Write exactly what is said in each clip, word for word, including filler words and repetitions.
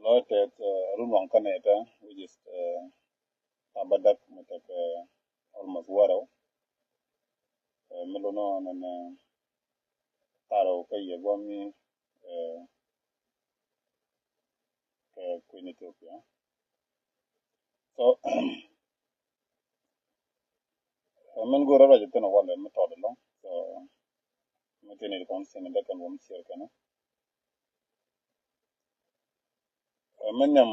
Lɔ tɛth run waŋ kä nɛtɛ, which is taba däk mi tekɛ almost wärɛw. Mi lun ɔ nɛnɛ tharɛw kä yɛ guami kɛ kui̱n Ethiopia. So min go̱o̱rä ruac ithin a walɛ mi tɔt alɔŋ. So mi tin it kɔn sin dee kɛn wä mi cier kɛn. Min nhiam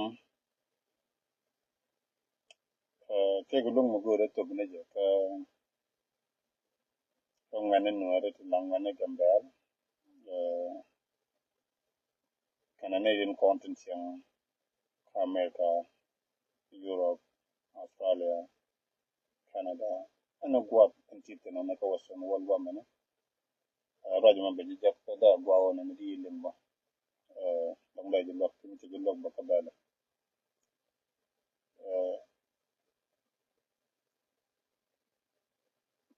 kek luŋ mi go̱o̱rä thop ni jɛ kä kä ŋuɛni Nuɛri ti la ŋuɛni Gambɛl. Kɛnɛ ni rin kɔn tin cieŋ kä America, Europe, Australia, Canada, ɛn gua̱a̱th in ti thin ɔnɛ kä Western world gua̱a̱th mɛnɛ. Ruac mɛ bɛ ji̱ jek kä dee gua̱a̱th ɔnɛ ni di lim bä. Dɔŋ dee ji̱ luak tin ci ji̱ luak bä kä bɛlɛ.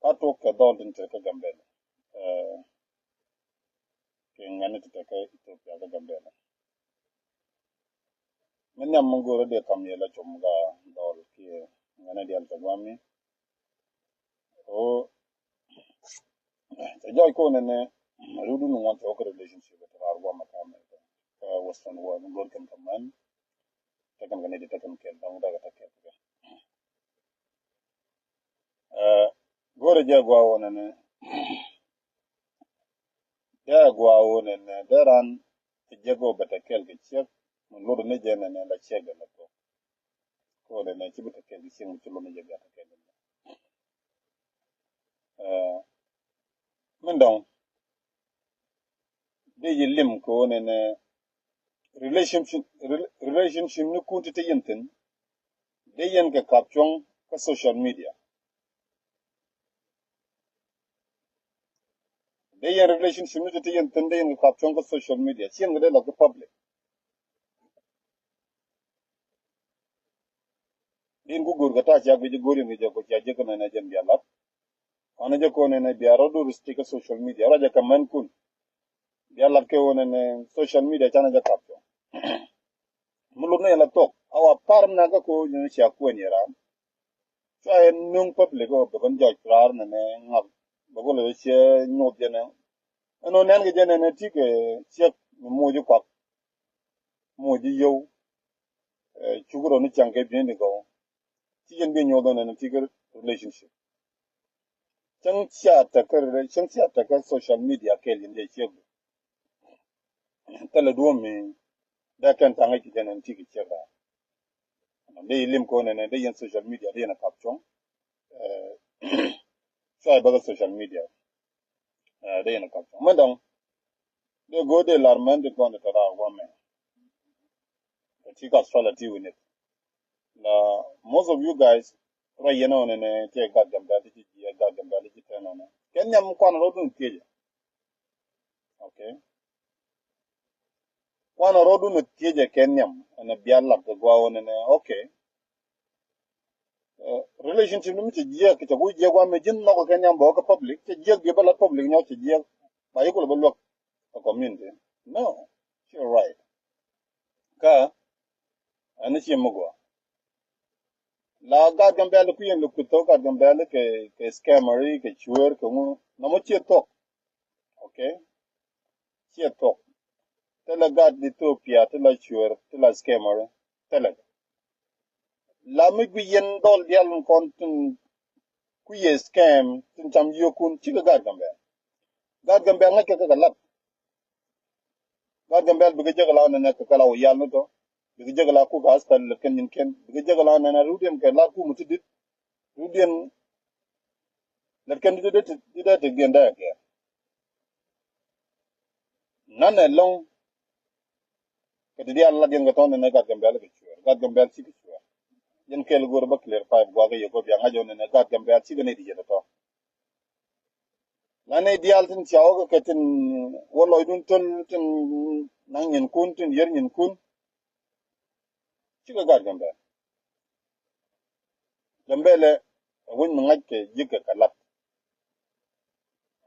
Ka tuɔk kɛ dhɔl tin te kä Gambɛl. Kɛ ŋɛn ti te kä Ethiopia kä Gambɛl. Mi nhiam mi go̱o̱rä dee kam yɛ la com ga dhɔl kiɛ ŋɛn dial kɛ guami. O cɛ jɔc ko nɛnɛ rudun ŋuan cɛ wä kä relationship ti rar guam kä America kä Western world mi go̱o̱r kɛn kɛ män. Tekɛn kɛ ni di tekɛn kɛl dɔŋ dagɛ tekɛl kɛ. Go̱o̱rɛ jɛ gua wä nɛnɛ jɛ gua wä nɛnɛ dee ran ti jɛ gɔ bɛ tekɛl kɛ ciek. Mi lur ni jɛ nɛnɛ la ciek dɛ la gɔ. Ko nɛnɛ ci bɛ tekɛl kɛ ciek mi ci lur ni jɛ bɛ tekɛl kɛ. Min dɔŋ dee yi lim ko nɛnɛ relationship relationship ni kun ti te yin thin. Dee yin kɛ kap cuɔŋ kä social media. Dee yin relationship ni ti ti yin thin dee yin kɛ kap cuɔŋ kä social media. Cien kɛ dee lɔ kä public. Din ku go̱o̱r kɛ ta̱a̱ cia guic go̱o̱r in kɛ jɛ ko cia jek kɛ nɛnɛ jɛn bia lat. Kɔn jɛ ko nɛnɛ bia rɔ dur stick kä social media rɔ jɛ kɛ mɛn kun. Bia lat kɛ wä nɛnɛ social media canɛ jɛ kap cuɔŋ. Mi lut ni yɛ la thok a wa par na kä ko ni cia kuɛn yɛ ran. Cua yɛ nuŋ public ɔ bɛ kɔn jɔc rar nɛnɛ ŋak bɛ kɔn lɛ ciɛ nyuɔth jɛ nɛ. Ɛn ɔ nɛn kɛ jɛ nɛnɛ ti kɛ ciek mi moc kuak moc yiow. Cuk rɔ ni caŋ kɛ bi̱n ni gɔw. Ci jɛn bi nyuɔth ɔ nɛnɛ ti kɛ relationship. Cäŋ cia tekɛ cäŋ cia tekɛ social media kɛl yin jɛ ciek. Thilɛ duɔ̱ɔ̱m mi dee kɛn thaŋ i̱ ci jɛn ɛn ti kɛ ciek raa. Dee ilim kɔn ɛn dee yɛn social media dee yɛn a kap cuɔ̱ŋ. Cuay bäkɛ social media dee yɛn a kap cuɔ̱ŋ mɛ dɔŋ. Dee go̱o̱r dee lar mɛn dee kɔn dee tɔt a wamɛ. Kɛ ti ka Australia ti wi̱nɛ. La most of you guys ruac yɛn ɔ nɛnɛ tiɛ gat Gambɛl ti ci jiɛ gat Gambɛl ti ci tɛn ɔ nɛ kɛ nhiam kuan rɔ dun thiecɛ. Okay. Kuan rɔ dun thiecɛ kɛ nhiam ɛn bia lat kɛ gua ɔ nɛnɛ. Okay. Relationship ni mi cɛ jiɛk cɛ ku jiɛk wa mi ji̱n nhɔk kɛ nhiam bɔ kɛ public cɛ jiɛk bi bä lat public nyɔk cɛ jiɛk. Ba yi kulɛ bä luäk kɛ community. No. Ci right. Kä ɛn ci mi gua. La gat Gambɛl ku yɛn lɛ kuth thok gat Gambɛl kɛ kɛ scammer kɛ cueer kɛ ŋu. Nɔmɔ ciɛ thok. Okay. Ciɛ thok. Thilɛ gat Ethiopia thilɛ cueer thilɛ scammer. Thilɛ. La mi gui yɛn dhɔl dial kɔn tin ku yɛ scam tin cam yio̱kun cikɛ gat Gambɛl. Gat Gambɛl ŋäc kɛ kɛ kɛ lat. Gat Gambɛl bikɛ jek la nɛnɛ kɛ kɛ la wä yal ni tɔ. Bikɛ jek la kuk askal lɛ kɛn nyin kɛn bikɛ jek la nɛnɛ rudin kɛ la kum ti dit. Rudin lɛ kɛn dit dit dit dit dit dit. Nanɛ lɔŋ. Kɛ ti diaal lat yɛn kɛ tɔ̱ nɛnɛ gat Gambɛl kɛ cuɛɛr gat Gambɛl cikɛ cuɛɛr. Yɛn kɛl go̱o̱r bä clarify guakä yɛ go̱o̱r bia ŋa̱c ɔ nɛnɛ gat Gambɛl cikɛ nɛy ti yɛn kɛ tɔ̱. Nanɛ diaal tin cia wä kɛ kɛ tin wä lɔcdun töl tin naŋ nyinkun tin yier nyinkun. Cikɛ gat Gambɛl. Gambɛlɛ ɛ wec mi ŋa̱c kɛ ji̱ kɛ kɛ lat.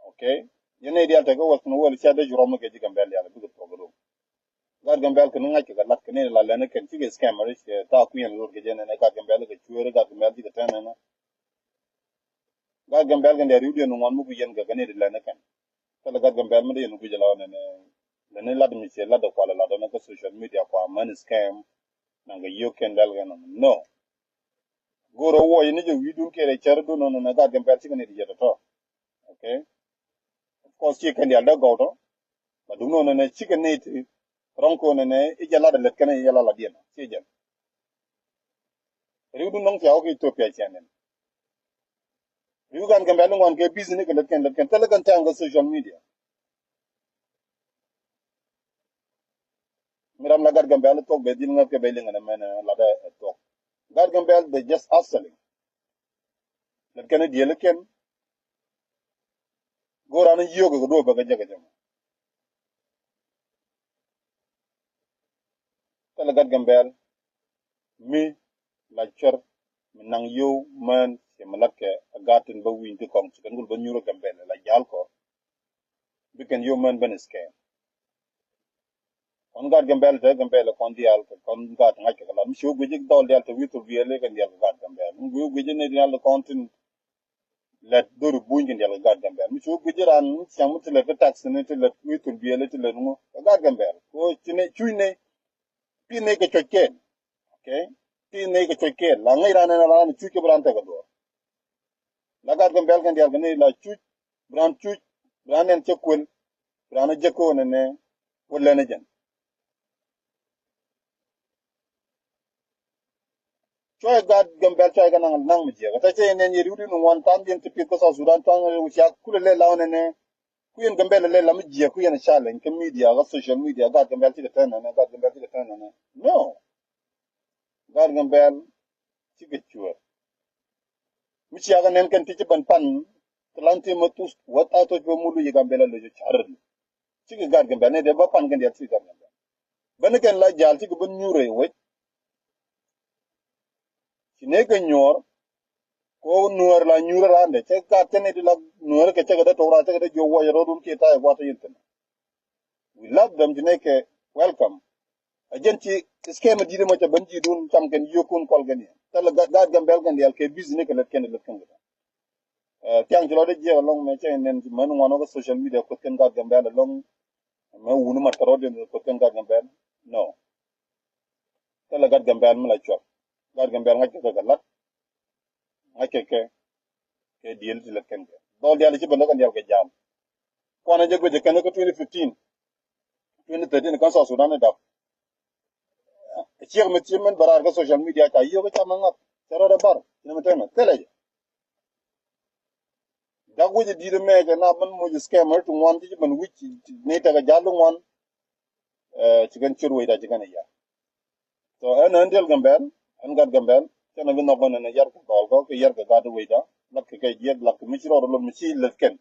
Okay. Yɛn nɛy diaal tekɛ wä thin wä lɛ cia dee ci rɔm kɛ ji̱ Gambɛl diaal bikɛ thuɔk rum. Gat Gambɛl kɛ ni ŋa̱c kɛ kɛ lat kɛ ni la lɛn kɛn cikɛ scammer, cɛ ta kui̱n luɔt kɛ jɛ nɛnɛ. Gat Gambɛl kɛ cueer, Gat Gambɛl cikɛ tɛn nɛnɛ. Gat Gambɛl kɛn dial riwdiɛn ni ŋuan mi kui̱ yɛn kɛ kɛ ni lɛn kɛn. Thilɛ Gat Gambɛl mi di yɛn kui̱ jɛ la nɛnɛ. Lɛn ni lat mi cɛ lat dɛ kual lat dɛ nɛ kä social media kua mɛn scam. Naŋ kɛ yio̱k kɛn dɛl kɛn nɔ. No. Go̱o̱r ɛ wuɔc ni jɛ wi̱i̱dun kɛ rɛ cär dun nɔ nɛnɛ Gat Gambɛl cikɛ ni di jɛ tɔtɔ. Okay. Of course, ci kɛn dial dee gɔw tɔ. Ba duŋ nɔ nɛnɛ cikɛ nɛy ti rɔ̱ŋ kɛ nɛnɛ i̱ jɛ lat lɛt kɛn i̱ jɛ lat la diɛn ci jɛn. Riw duŋ nɔŋ thiaw kɛ Ethiopia ciɛn nɛn. Riw Gat Gambɛl ni ŋuan kɛ business kɛ lɛt kɛn lɛt kɛn thilɛ kɛn tɛŋ kɛ social media. Mi ram la Gat Gambɛl thuɔk bɛ dhil ŋäth kɛ bɛ liŋ ɛn ɛmɛn ɛ lat ɛ thuɔk. Gat Gambɛl, they just hustling. Lɛt kɛn diɛl kɛn. Go̱o̱r an yio̱k kɛ duɔ̱ɔ̱p bɛ kɛ jɛ kɛ jɛ mɔ. Thilɛ Gat Gambɛl mi la cuɛr mi naŋ yio̱w män cɛ mi lat kɛ a gat tin bä wi̱ny ti kɔŋ ci kɛn kul bä nyuur ɛ Gambɛl la jal kɔ. Bi kɛn yio̱w män ben scam. Kɔn Gat Gambɛl te Gambɛl kɔn dial kɛ kɔn gat ŋa̱c kɛ kɛ lat mi ci wä guic dhɔl dial te wi̱i̱ thul biɛl kɛn dial kɛ Gat Gambɛl mi guic guic ni dial kɔn tin lɛt dhori buny kɛn dial kɛ Gat Gambɛl mi ci wä guic ran mi ciaŋ mi ti lɛt kɛ tax ni ti lɛt wi̱i̱ thul biɛl ti lɛt ŋu kɛ Gat Gambɛl ko ci ne cuc ne. Pi ne kɛ cuc kɛn. Okay. Pi ne kɛ cuc kɛn la ŋäc ran ɛn ran cuc kɛ bi ran tekɛ duɔr. La Gat Gambɛl kɛn dial kɛ ni la cuc bi ran cuc bi ran nɛn cɛ kuel bi ran jɛ ko̱o̱n ɛnɛ wä lɛn jɛn. Cuɛ Gat Gambɛl cuɛ kɛ naŋ naŋ mi jiɛk kä cɛ nɛn yɛ riwdi ni ŋuan tam yɛn ti pith kä South Sudan tam yɛn wi̱c ya kulɛ lɛ law nɛnɛ. Ku yɛn Gambɛl lɛ lam jiɛk ku yɛn challenge kä media kä social media Gat Gambɛl cikɛ tɛn nɛnɛ Gat Gambɛl cikɛ tɛn nɛnɛ. No. Gat Gambɛl cikɛ cuɛr. Mi ciakɛ nɛn kɛn ti ci ben pan ti lan ti ma tus wä ta tos bä mulu yi Gambɛl a lojo char. Cikɛ Gat Gambɛl ni dee bä pan kɛn dial cikɛ Gat Gambɛl. Bä ni kɛn la jal cikɛ bä nyuur rɛy wec. Ci ne kɛ nyuɔr ko nuɔr la nyuur randɛ cɛ gat kɛn ni di la nuɔr kɛ cɛ kɛ dee tok ra cɛ kɛ dee jiɔ wuɔc rɔdun kiɛ tay guat yin thin. We love them, ci nɛy kɛ welcome. A jɛn ci scam a di̱t mɔ ca ben ji̱ dun cam kɛn yio̱kun kɔl kɛn yɛ. Thilɛ Gat Gambɛl kɛn dial kɛ business kɛ lät kɛn lät kɛn kɛ. Thiaŋ ci lɔ dee jiɛk alɔŋ mɛ cɛ nɛn ci mɛn ŋuan wä kä social media kuoth kɛn Gat Gambɛl alɔŋ. Mɛ wuni mat kɛ rɔ̱diɛn kuoth kɛn Gat Gambɛl. No. Thilɛ Gat Gambɛl mi la cuɔr. Gat Gambɛl ŋa̱c kɛ kɛ lat. Ŋa̱c kɛ kɛ kɛ diɛl ti lät kɛn kɛ dhɔl dial ci bɛ lät kɛn dial kɛ jam. Kuanɛ jɛ guecɛ kɛn kä twenty fifteen, twenty thirteen kɛn South Sudan ni dap. Ciek mi ci min bɛ raar kä social media ca yiök ca mɛ ŋa̱th cɛ rɔt ɛ bar ci ni mi tɛmɛ thilɛ jɛ. Dak wec di̱t mɛ kɛ na min moc scammer ti ŋuan ti ci min wi̱c ni tekɛ jal ti ŋuan. Ci kɛn ciöt wecda ci kɛn a yar. So ɛn ɛn diɛl Gambɛl ɛn Gat Gambɛl cɛn a bi nhɔk ɛn ɛn yar kɛ dhɔl kɔ kɛ yar kɛ gat wecda lak kɛ kɛ jiɛk lak kɛ mi ci rɔɔd lom mi ci leth kɛn.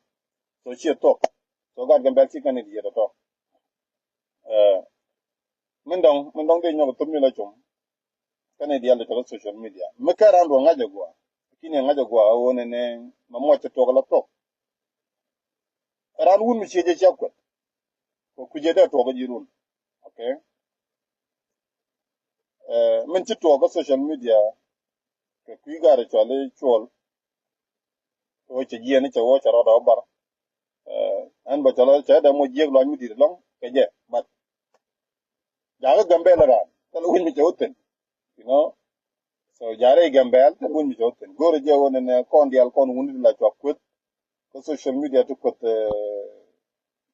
So ci thuɔk. So Gat Gambɛl ci kɛn idiɛt tɔtɔ. Min dɔŋ min dɔŋ dee nyɔk thop ni la com. Kɛn idiɛl tɔtɔ social media mi kɛ raan duɔ ŋa̱c a gua. Kini ŋa̱c a gua a ɣöö nɛnɛ ma muɔc cɛ tuɔk la thuɔk. Ran wun mi cie jɛ cia kuɛth. Kɛ kui̱ jɛ dee tuɔk ji̱ run. Okay. Min ci tuɔk kä social media kɛ kui̱ gat cuali cuɔl. Wä cɛ jiɛn cɛ wä cɛ rɔɔdɛ wä bar. Ɛn bɛ cɛ lɔ cɛ dee mɔ jiɛk lɔny mi di̱t lɔŋ kɛ jɛ but jakä Gambɛl raan thil winy mi cɛ wä thin. You know. So jarɛ Gambɛl thil winy mi cɛ wä thin go̱rɛ jɛ wä nɛnɛ kɔn dial kɔn wun di la cua kueth. Kä social media ti kueth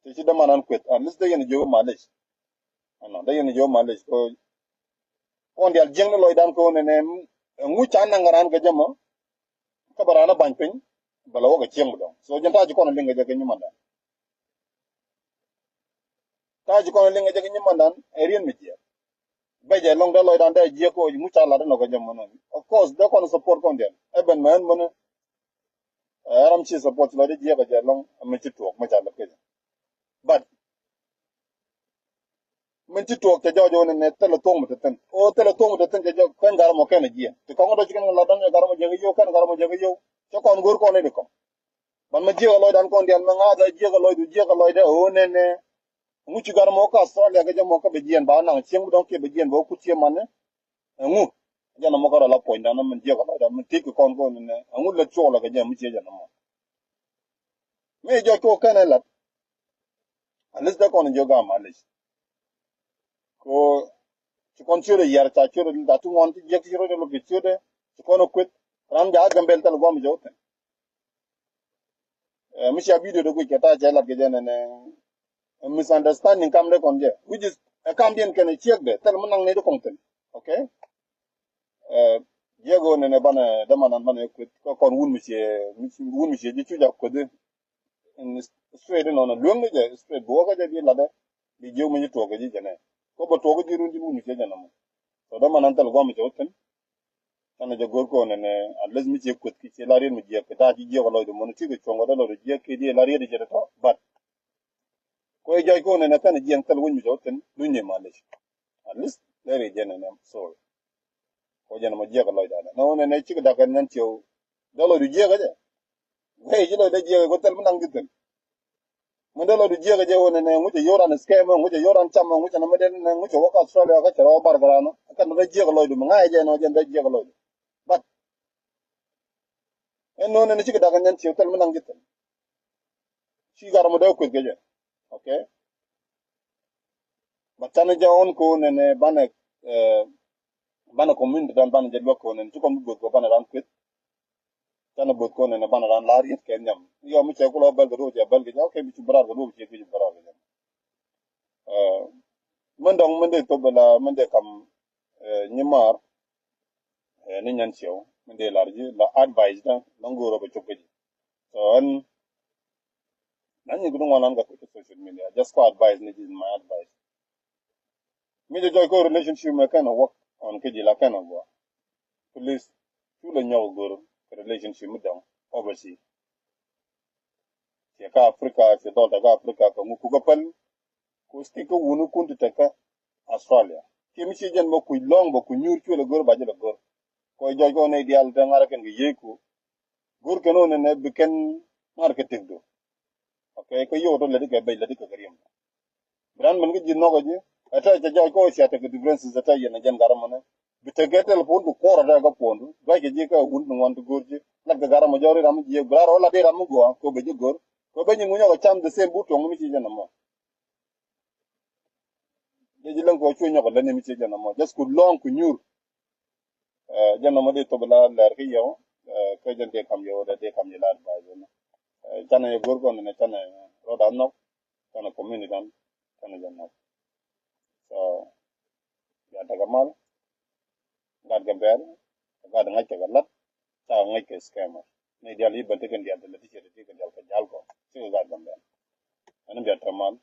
ti ci däman an kueth at least dee yɛn jiök malic. Ɛnɔ dee yɛn jiök malic kɔ. Kɔn dial jiäkni lɔcdan kɛ wä nɛnɛ ŋu ca naŋ raan kɛ jɛ mɔ. Kä bɛ raan a ba̱ny piny bɛ lɛ wä kɛ cieŋ bi dɔŋ so jɛn ta̱a̱ ci kɔn a liŋ kɛ jɛ kɛ nyimandan. Ta̱a̱ ci kɔn liŋ kɛ jɛ kɛ nyimandan ɛ rien mi jiɛk. Bɛ jɛ lɔŋ dee lɔcdan dee jiɛk kɛ ɣöö ŋu ca lat inɔ kɛ jɛ mɔnɔ. Of course dee kɔn support kɔn diɛn ɛ ben mɛ ɛn mɔnɔ. Ɛ ram ci support lɔcdɛ jiɛk kɛ jɛ lɔŋ ɛ mi ci tuɔɔk mi ca lɛp kɛ jɛ. But min ci tuɔɔk cɛ jɔɔc ɣöö nɛnɛ thilɛ thuɔ̱k mi te thi̱n ɣöö thilɛ thuɔ̱k mi te thi̱n cɛ jɔɔc kɛn gat mɔ kɛn ɛ jiɛn ti kɔŋ dɔ̱ ci kɛn lat dɔ̱ŋ ɛ gat mɔ jɛ kɛ yio̱w kɛn gat mɔ jɛ kɛ yio̱w. Cɛ kɔn go̱o̱r kɔn i̱ di kɔŋ. Ban mɛ jiɛk ɛ lɔcdan kɔn diɛn mɛ ŋa̱th ɛ jiɛk ɛ lɔcdu jiɛk ɛ lɔcdɛ ɣöö nɛnɛ. Ŋu ci gar mɔ kä Australia kɛ jɛ mɔ kä bɛ jiɛn ba naŋ cieŋ bi dɔŋ kiɛ bɛ jiɛn ba kut cie manɛ. Ɛŋu jɛn mɔ kä rɔ la puɔ̱ny dan min jiɛk lɔcda min tik kɔn kɔn nɛ ɛŋu lɛ cuɔlɛ kɛ jɛ mi cie jɛn mɔ. Mi jɔc kɛ wä kɛn ɛ lat. At least dee kɔn jiök gam alic. Ko ci kɔn ciötdɛ yiar ca ciötdɛ la ti ŋuan ti jiäk ti ciötdɛ lok ci ciötdɛ ci kɔn kueth. Ram ja Gambel thil guam jɛ wä thin. Mi cia video dee guic kɛ ta cɛ lat kɛ jɛ nɛnɛ. Misunderstanding kam dee kɔn jɛ, which is ɛ kam diɛn kɛn ciek dɛ thil mi naŋ ni di kɔŋ thin. Okay. Jiɛk ɣöö nɛnɛ banɛ dämanan banɛ kueth kä kɔn wun mi cie wun mi cie ji̱ cuc a kueth. Straight inɔnɔ lueŋ ni jɛ straight bi wä kä jɛ bi latdɛ. Bi jiök mi ji̱ tuɔk kɛ ji̱ jɛ nɛ kɔ bä tuɔk ji̱ run ji̱ wun mi cie jɛ nɔmɔ. So dämanan thil guam mi cɛ wä thin. Canɛ jɛ go̱r kɔn nɛnɛ at least mi cie kueth ki cie la riet mi jiɛk kɛ da̱a̱ ji̱ jiɛk ɔ lɔcdɛ mɔni ti kɛ cuɔ̱ŋ kɔ dee lɔcdɛ jiɛk kɛ diɛ la riet jɛ tɔ̱tɔ̱ but. Kɔ i̱ jɔc kɔn nɛnɛ thɛn jiɛn thil wec mi cɛ wä thin luny ni malic. At least lɛr i̱ jɛn nɛnɛ sorry. Kɔ jɛn mɔ jiɛk lɔc danɛ nɛ wä nɛnɛ cik dak kɛn nɛn ciɛw. Dee lɔc du jiɛk ɛ jɛ. Guɛy ci lɔc dee jiɛk ɛ kɔ thil mi naŋ ji̱ thin. Min dee lɔc du jiɛk ɛ jɛ wä nɛnɛ ŋucɛ yoran scam ɛ ŋucɛ yoran cam ɛ ŋucɛ nɛ mi dee nɛnɛ ŋucɛ wä kä Australia kä cɛ rɔ bar kɛ ran ɛ kɛn dee jiɛk lɔc du mi ŋa̱c ɛ jɛ nɔ jɛn dee jiɛk lɔc du. But ɛn nɔ nɛnɛ cik dak kɛn nɛn ciɛw thil mi naŋ ji̱ thin. Ci gar mɔ dee kueth kɛ jɛ. Okay. Ba canɛ jɛ ɣɔn ko nɛnɛ banɛ banɛ community dan banɛ jɛ luäk ko nɛnɛ ci kɔn bi buɔth ko banɛ ran kueth. Canɛ buɔth ko nɛnɛ banɛ ran la riet kɛ nhiam yɔ mi cɛ kulɔ bɛl kɛ duɔk cɛ bɛl kɛ jɛ. Okay, bi cu bɛrar kɛ duɔk cɛ bi cu bɛrar kɛ jɛ. Min dɔŋ min dee thop la min dee kam nyi maar. Ni nyan ciɛw min dee lar ji̱ la advice dan la ŋo̱o̱r ɔ bɛ cop kɛ ji̱. So ɛn na nyin kɛ duŋ wan lan kɛ kuc kɛ social media just kɔ advice ni ji̱ my advice. Mi jɛ jɔc kɔ relationship mɛ kɛn ɔ work on kɛ ji̱ la kɛn ɔ gua. Please cu lɛ nyɔk go̱r kɛ relationship mi dɔŋ overseas. Ciɛ kä Africa ciɛ dhɔl tɛ kä Africa kɛ ŋu kukɛ päl. Ku stick kä wuni kun ti tɛ kä Australia. Kiɛ mi ci jɛn bä kuc lɔŋ bä kuc nyuur cuɛ lɛ go̱r ba jɛ lɛ go̱r. Kɔ jɔc kɔ nɛ diaal tɛ ŋa̱r kɛn kɛ yiey ku go̱r kɛn wä nɛ nɛ bi kɛn ŋa̱r kɛ tëk du. Okay, kä yio̱w tɔ lɛ di kɛ bɛc lɛ di kɛ kɛ riɛm. Bi ran mɛn kä ji̱ nhɔk kä ji̱ ɛ tɛ cɛ jɔc kɔ cia tekɛ differences ɛ tɛ yɛn ɛ jɛn gat ɛmɔnɛ. Bi tekɛ telephone du kuɔr ɛ tɛ kä phone du duac kɛ ji̱ kä wun bi ŋuan ti go̱r ji̱ lat kɛ gat ɛmɔ jɔri ram ji̱ bi rar ɔ lat di ram mi gɔaa kɛ bɛ ji̱ go̱r. Kɛ bɛ nyin ŋu nyɔk ɛ cam the same bu tuɔŋ mi ci jɛn ɛmɔ. Jɛ ji̱ läŋ kɛ cu nyɔk ɛ lät ni mi ci jɛn ɛmɔ just ku lɔŋ ku nyuur. Jɛn nɔmɔ di thop la lɛr kä yɛw kä jɛn di kam yɛw dɛ di kam yɛ la advice ni. Canɛ yɛ go̱r kɔn ni canɛ rɔda nhɔk canɛ community dan canɛ jɛn nhɔk. So ya tekɛ mal gat kɛ bɛr gat ŋa̱c kɛ kɛ lat ca ŋa̱c kɛ scammer ni dial yi bɛl ti kɛn dial ti lɛ ti cɛ ti kɛn dial kɛ jal kɔ ci kɛ gat kɛ bɛr. Ɛn bia tɛ mal.